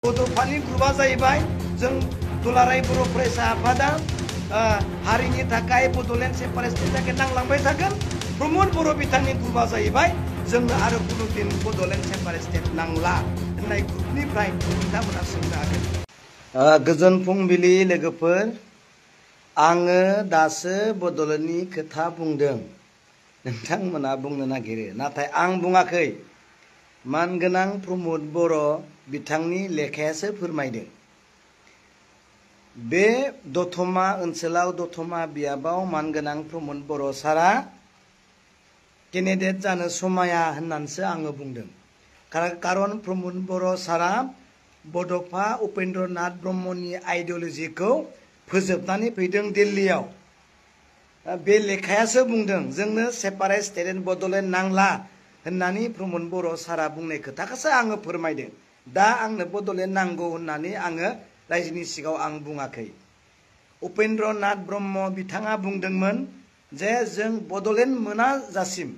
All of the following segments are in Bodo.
बड'फानि ग्रुपआ जाहैबाय जों दुलाराय बर' फरायसा आफादा हारिनि थाखाय बड'लेण्ड सेपारेटनि थाखाय नांलांबाय थागोन। प्रमद बर' बिथांनि ग्रुपआ जाहैबाय जोंनो आरो कुनु दिन बड'लेण्ड सेपारेट नांला होननाय ग्रुपनिफ्राय नोंथांमोना सोंनो हागोन। गोजोन फुंबिलि लोगोफोर, आङो दासो बड'लेण्डनि खोथा बुंदों, नोंथांमोना बुंनो नागिरो, नाथाय आं बुङाखै। मानगोनां प्रमद बर' बिथांनि लेखायासो फोरमायदों। बे दतमा ओनसोलाव दतमा बियाबाव मानगोनां प्रमद बर' सारा केन्डिडेट जानो समाया होननानैसो आङो बुंदों। कारन प्रमद बर' सारा बड'फा उपेन्द्र नाथ ब्रह्मनि आइडिय'लजिखौ फोजोबनानै फैदों दिल्लीयाव। बे लेखायासो बुंदों जोंनो सेपारेट स्टेट एन्ड बड'लेण्ड नांला होननानै प्रमद बर' सारा बुंनाय खोथाखौसो आङो फोरमायदों। दा आंनो बड'लेण्ड नांगौ होननानै आङो रायजोनि सिगाङाव आं बुङाखै। उपेन्द्र नाथ ब्रह्म बिथाङा बुंदोंमोन जे जों बड'लेण्ड मोनाजासिम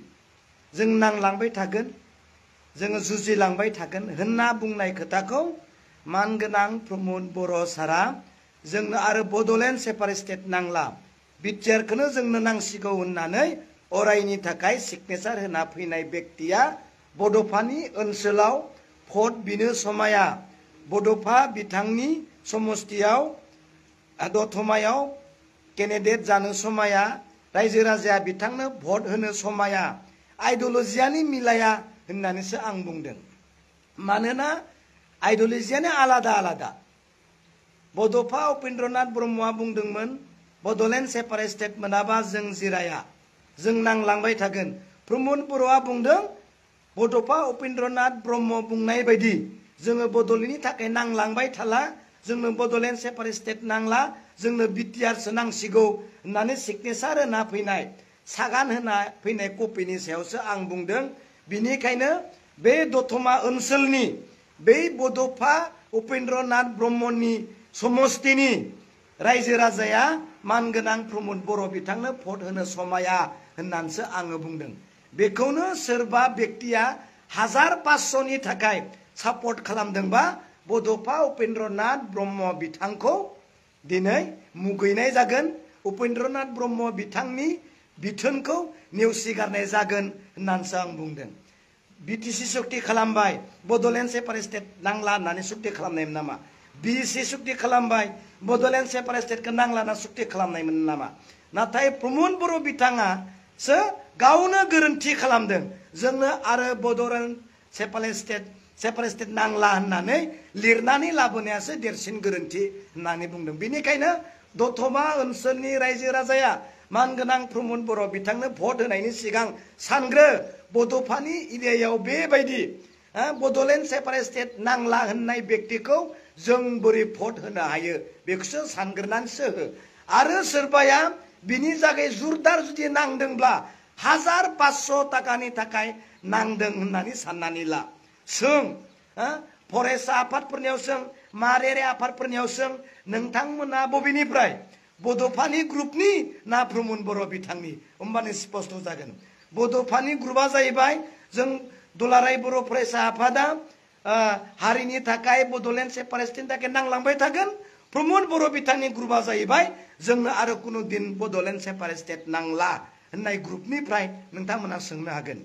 जों नांलांबाय थागोन, जोङो जुजिलांबाय थागोन होनना बुंनाय खोथाखौ मानगोनां प्रमद बर' सारा जोंनो आरो बड'लेण्ड सेपारेट स्टेट नांला, बिटिआरखौनो जोंनो नांसिगौ होननानै अरायनि थाखाय सिगनेसार होना फैनाय बेक्तिया बड'फानि ओनसोलाव भट बिनो समाया, बड'फा बिथांनि समस्तियाव दतमायाव केन्डिडेट जानो समाया, रायजो राजाया बिथांनो भट होनो समाया, आइडिय'लजियानो मिलाया होननानैसो आं बुंदों। मानोना आइडिय'लजियानो आलादा आलादा। बड'फा उपेन्द्र नाथ ब्रह्मआ बुंदोंमोन बड'लेण्ड सेपारेट स्टेट मोनाबा जों जिराया, जों नांलांबाय थागोन। प्रमद बर'आ बुंदों बड'फा उपेन्द्र नाथ ब्रह्म बुंनाय बायदि जोङो बड'लेण्डनि थाखाय नांलांबाय थाला, जोंनो बड'लेण्ड सेपारेट स्टेट नांला, जोंनो बिटिआरसो नांसिगौ होननानै सिगनेसार होना फैनाय, सागान होना फैनाय कपिनि सायावसो आं बुंदों। बिनिखायनो बे दतमा ओनसोलनि बै बड'फा उपेन्द्र नाथ ब्रह्मनि समस्तिनि रायजो राजाया मानगोनां प्रमद बर' बिथांनो भट होनो समाया होननानैसो आङो बुंदों। बेखौनो सोरबा बेक्तिया 1500नि थाखाय सापर्ट खालामदोंबा बड'फा उपेन्द्र नाथ ब्रह्म बिथांखौ दिनै मुगैनाय जागोन, उपेन्द्र नाथ ब्रह्म बिथांनि बिथोनखौ नेवसिगारनाय जागोन होननानैसो आं बुंदों। बिटिसि सुक्ति खालामबाय, बड'लेण्ड सेपारेट स्टेट नांला होननानै सुक्ति खालामनायमोन नामा? बिएसि सुक्ति खालामबाय, बड'लेण्ड सेपारेट स्टेटखौ नांला होनना सुक्ति खालामनायमोन नामा? नाथाय प्रमद बर' बिथाङासो गावनो गोरोन्थि खालामदों। जोंनो आरो बड'लेण्ड सेपारेट स्टेट नांला होननानै लिरनानै लाबोनायासो देरसिन गोरोन्थि होननानै बुंदों। बेनिखायनो दतमा ओनसोलनि रायजो राजाया मानगोनां प्रमद बर' बिथांनो भट होनायनि सिगां सानग्रो, बड'फानि एरियायाव बेबायदि बड'लेण्ड सेपारेट स्टेट नांला होननाय बेक्तिखौ जों बोरै भट होनो हायो बेखौसो सानग्रोनानैसो हो। आरो सोरबाया बिनि जागाय जुरदार जुदि नांदोंब्ला 1500 थाखानि थाखाय नांदों होननानै साननानै ला। सों फरायसा आफादफोरनियाव सों, माहारियारि आफादफोरनियाव सों, नोंथांमोना बबेनिफ्राय बड'फानि ग्रुपनि ना प्रमद बर' बिथांनि? होमबानो स्पष्ट जागोन। बड'फानि ग्रुपआ जाहैबाय जों दुलाराय बर' फरायसा आफादा हारिनि थाखाय बड'लेण्ड सेपारेटनि थाखाय नांलांबाय थागोन। प्रमद बर' बिथांनि ग्रुपआ जाहैबाय जोंनो आरो कुनु दिन बड'लेण्ड सेपारेट स्टेट नांला होननाय ग्रुपनिफ्राय नोंथांमोना सोंनो हागोन।